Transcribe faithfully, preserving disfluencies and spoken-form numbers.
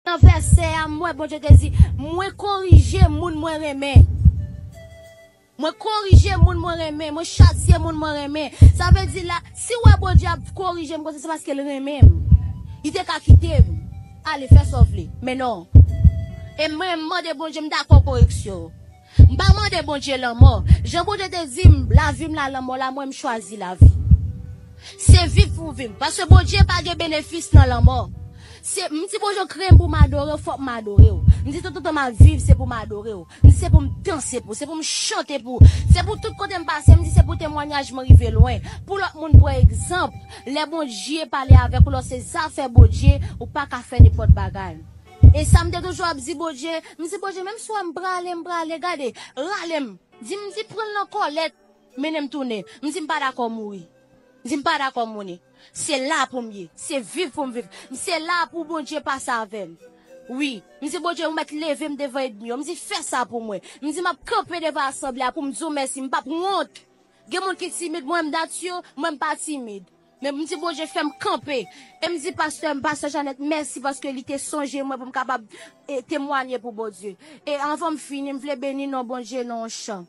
Nan vèsè a, m wè Bondye te di, mwen korije moun mwen renmen. Mwen korije moun mwen renmen, mwen chasye moun mwen renmen. Sa vle di la, si w wè Bondye ap korije m konsa, se paske l renmen m. Li te ka kite m ale fè sa w vle, men non. E mwen, m mande Bondye, m dakò koreksyon. M pa mande Bondye lanmò. Jan Bondye te di m, lavi m la, lanmò la, mwen, m chwazi lavi. Se viv pou viv. Paske Bondye pa gen benefis nan lanmò. Se, m di Bondye kreye m pou m adore w, fòk m adore w. M di tout tan m ap viv, se pou m adore w. M di se pou m danse pou w, se pou m chante pou w. Se pou tout kote m pase, m di se pou temwanyaj mwen rive lwen. Pou lòt moun pran egzanp, lè Bondye pale avèk ou, lè w se zafè Bondye, ou pa ka fè nenpòt bagay. E sa m te toujou ap di Bondye, m di Bondye, menm si w wè m prale, m prale, gade, rale m. Di m, di pran l nan kòlèt, mennen m tounen. M di m pa dakò mouri. M di m pa dakò mouri. Se la pou m ye. Se viv pou m viv. M se la pou Bondye pase avè m. Wi. M di Bondye, ou mèt leve m devan ènmi yo. M di fè sa pou mwen. M di m ap kanpe devan asanble a pou m di w mèsi. M p ap wont. Gen moun ki timid, mwen m dati yo, mwen m pa timid. Men m di Bondye fè m kanpe. E m di pastè m, pastè Janèt, mèsi paske li te sonje mwen pou m kapab e, temwanye pou Bondye. E anvan m fini, m vle beni non Bondye nan yon chan.